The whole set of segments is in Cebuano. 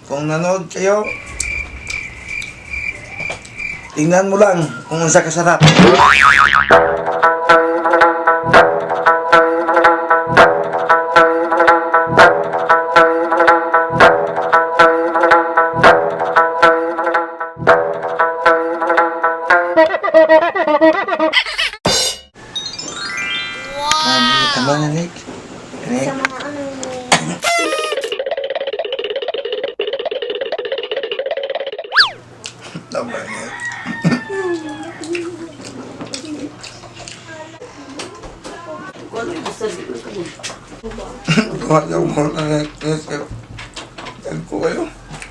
Kung nanood kayo, tingnan mo lang kung unsa kasarap. Wow! Ano na, Nick? Nick? Sa mga ano Tama niya. Tumayaw mo na Nick. Tag ko kayo.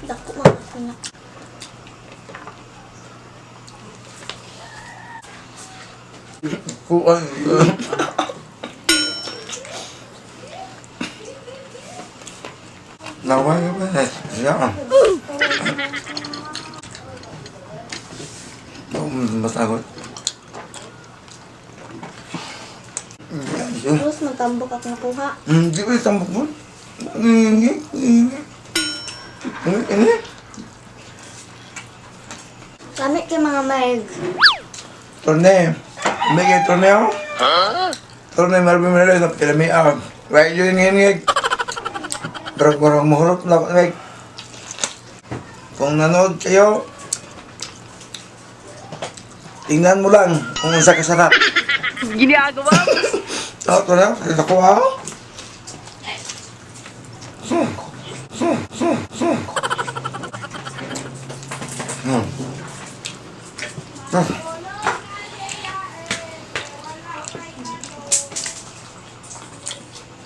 Dako mga anak. Kuan. Naway ka ba? Siya. Masagot. Tapos magtambok ako nakuha. Hindi ko itambok mo. Hindi. Hindi. Hindi. Gamit kay mga meg. Torneo. May kay torneo? Torneo Marvin Melo na pilami ah. Right yun yun yun. Pero parang mahurot na like, kung nanood kayo, tingnan mo lang kung unsa kasarap. Ginagawa mo. Oh, torneo, nakuha ko.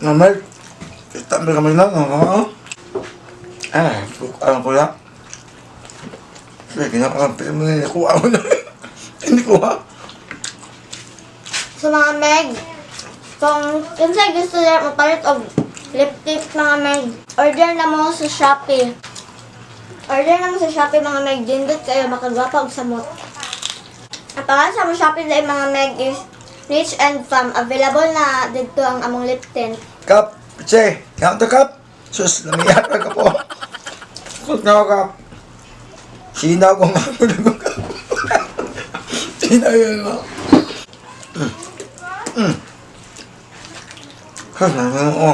Normal. Kita ambil kami lang, no? Ah, ano ko lang. Sige, kinakakampi mo na nakuha ko na. Hindi ko ha. Sa mga meg, kung kinsa gusto nila mapalit og lip tint mga meg, order na mo sa Shopee. Order na mo sa Shopee mga meg, dindot kayo makagwapa og samot. Ang pangalan sa mo Shopee dahil mga meg is Rich and Fam. Available na dito ang among lip tint. Kap, che, count the cup. Sus, namiyak ka po. Sus na ako, kap. Sinaw ko nga ko ko kap. Sinaw yun mo. Sus, namiyak ko.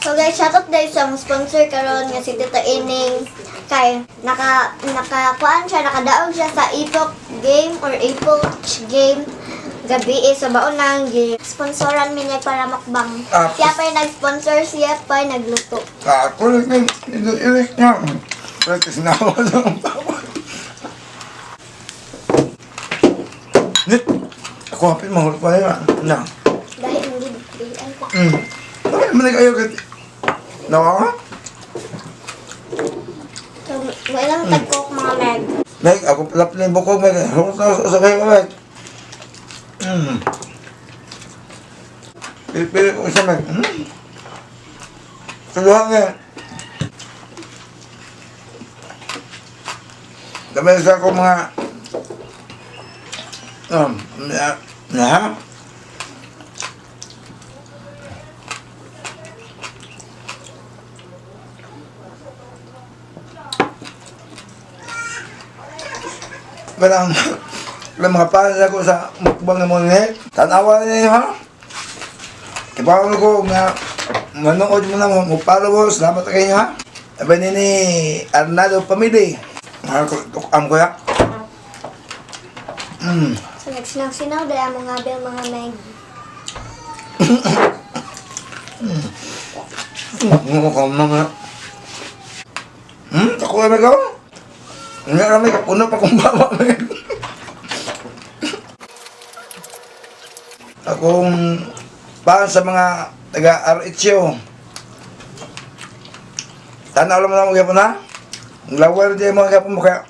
So guys, shoutout dahil sa among sponsor karon nga si Tita Ining kay naka nakakuan siya, nakadaog siya sa Epoch game or Epoch game gabi eh, sa baon game. Sponsoran mi niya para mukbang. Ah, Siya pa yung nag-sponsor, siya pa yung nagluto. Ah, kulit na ilik niya. Kulit kasi nawa sa ang bawal. Nit, ako hapit mahulog pa yun. Na. Dahil hindi ay ko. Bakit man kayo kat... Nawa ka? So, wala lang tagkok mga meg. Meg, ako pala pala yung bukog, Meg. Hulot na sa kayo, Meg. Pili ko isa, Meg. Kaluhan nga. Dami sa ako mga... Na, na, Walang, walang mga palas ako sa mukbang ng mga net. Tanawa na ninyo, ha? Ipawag ko nga, manood mo na mo, mo-follow, salamat kayo, ha? Sabi ni ni Arnaldo Pamili. Am ko ya. So, nagsinaw-sinaw dahil among ngabel mga meg. Mga. Ako na ko. Nga kami, kapuno pa kung bawa. Akong para sa mga taga RHO. Tanaw lang mo na mo gyapon na. Ang lawar di mo gyapon mo kaya.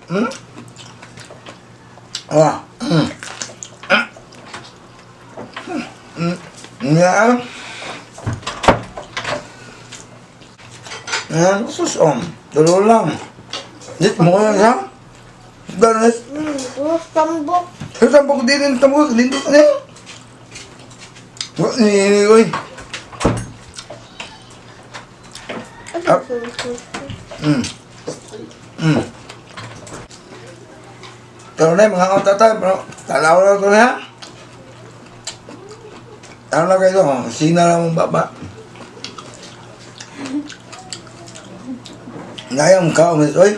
Ah. Nga. Yan, sus, Dalawa lang. Dit mo yan siya. Ganit. Tambok. Sa tambok din yung tambok, dito ka na yun. Ni, oy. Ah. Pero na, mga katata, pero tanaw na ito na. Tanaw na kayo, sina lang mong baba. Ngayong kao, miss, oy.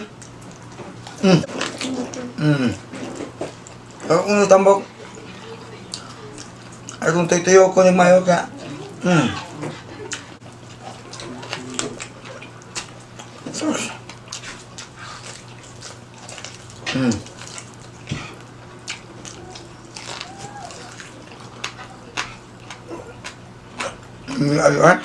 Pero kung natambok, ay kung tuyo ko ni Mayo ka. Sus. Ayo, eh.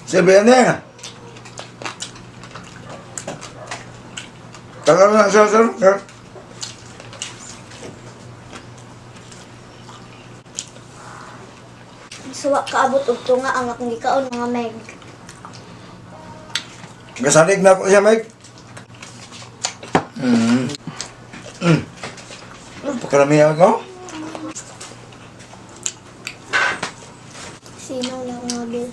Siyempre yan eh. Tagal na, sir, sir, sir. Suwa kaabot og tunga ang akong gikaon, mga meg. Gasalig na ako siya, Mike. Pagkaramihan ko. Sino na akong ngabil.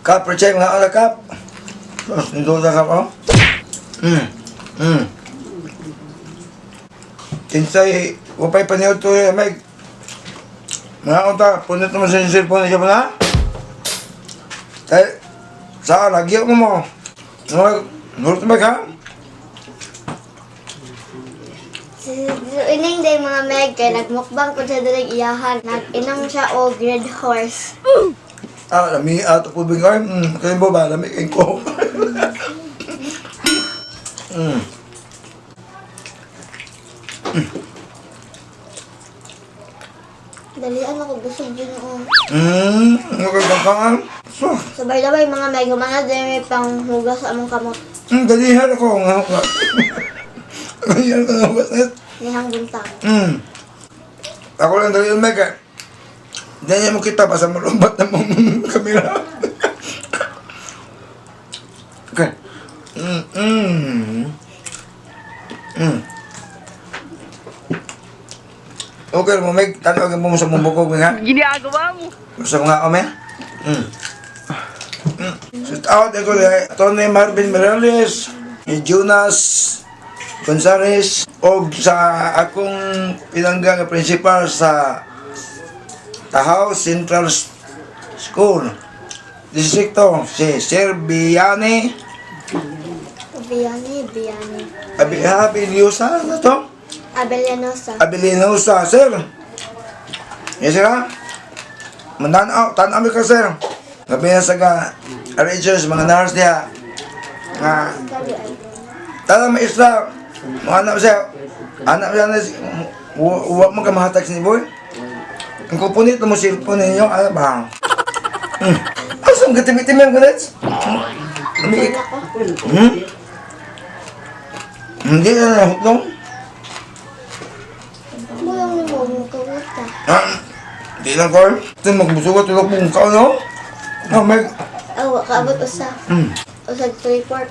Kap, check mga ala kap. Sus, nito sa kap, oh. Kinsay, wapay paniod to eh, Mike. Mga unta, punit naman sa cellphone na siya pa na. Kaya, sa lagi mo mo. Mga, nurot ba ka? Si ining day, mga meg, kay nagmukbang ko siya diri iyahan. Nag-inom siya og Red Horse. Ah, lami ato po bigay. Kaya mo ba, lami kayo ko. Dalian ako busog Ginoo. Okay, kangkangan. So, So by the way, mga meg, humana din may panghugas sa among kamot. Dalihan ako. Nga ako. Dalihan ko nga. Nihang buntag. Ako lang dalihan, Mike. Eh. Hindi niya mo kita, basta malumbat na mong kamera. Okay. Okay, mo Mike, tanawin mo sa mong bukog, ha? Ginagawa mo! Sa mga kami? Shout out ako kay Tony Marvin Morales, ni Jonas Gonzales, og sa akong pinangga nga principal sa Tahaw Central School. Distrito, si Sir Biane, Biani, Biani. Abi, Abiliosa, ano to? Abellanosa. Abilinosa, sir. Yes, sir, ha? Mananaw, tanaw ka, sir. Gabi na sa ka, arrangers, mga nurse niya. Nga, tala maestra, mga anak siya, anak siya, wa mo ka mahatag sa ni boy. Ang kupunit mo cellphone ninyo, ano ba? Asa ang katimi-timi ang kunits? Hmm? Hindi na nahutlong. Bulang ni mo, magkaguta. Ah, di lang ko. Ito magbusugat tulog mong kao, no? Oh, may. Aw, kaabot usa. Usag 3/4.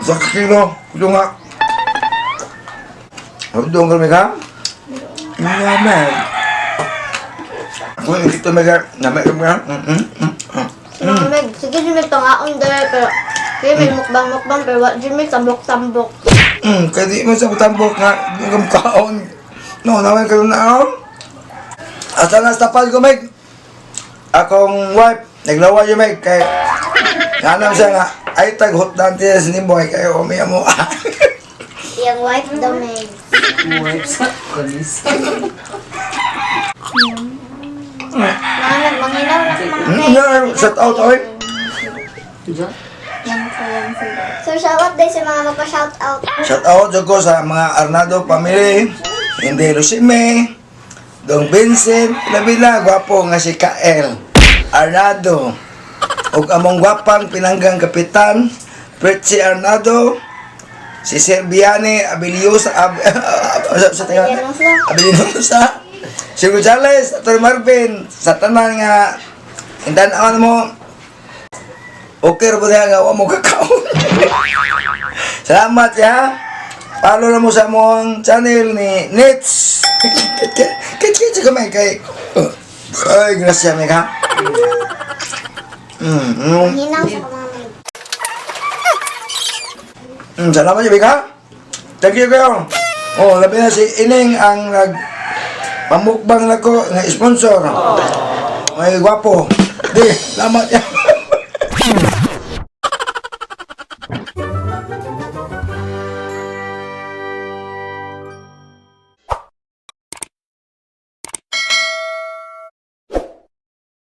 Sa kilo, kulo nga. Doon kami ka? Nga, man. Ako yung dito may ka, namay ka nga. Mga meg, sige jud may pangaon dere pero sige may mukbang-mukbang pero wa jud may tambok-tambok. Kaya di mo sa tambok nga, di ka kaon. No, namay ka na ako. Asa na sa tapal ko, Meg? Akong wife, naglawa yun, Meg, kay nanam siya nga, ay taghot na ang tiyan ni Boy, kaya umiya mo. Iyang wife daw, meg. Wipes up, kanis. Mga meg, manginaw na mga meg. Yeah, shout out, oy. So shout out din sa mga magpa-shout out. Shout out jud ko sa mga Arnado family, hindi Lucime, Dong Vincent, labi na gwapo nga si Kael Arnado. Ug among gwapang pinanggang kapitan, Fritzy Arnado, si Serbiane Abiliosa Ab, sa taga Abellanosa. Abiliosa, si Gonzales, Atty. Marvin, sa tanan nga intan-aon mo, okay ra ba niya nga wa mo kakaon. Salamat ya. Follow na mo sa among channel ni Nits. Kit kit kami kay. Ay, grasya mi ka. Hinaw sa ko, mga meg. Salamat jud ka. Thank you kayo. Oh, labi na si Ining ang nag pamukbang nako nga sponsor. May gwapo. Di, salamat.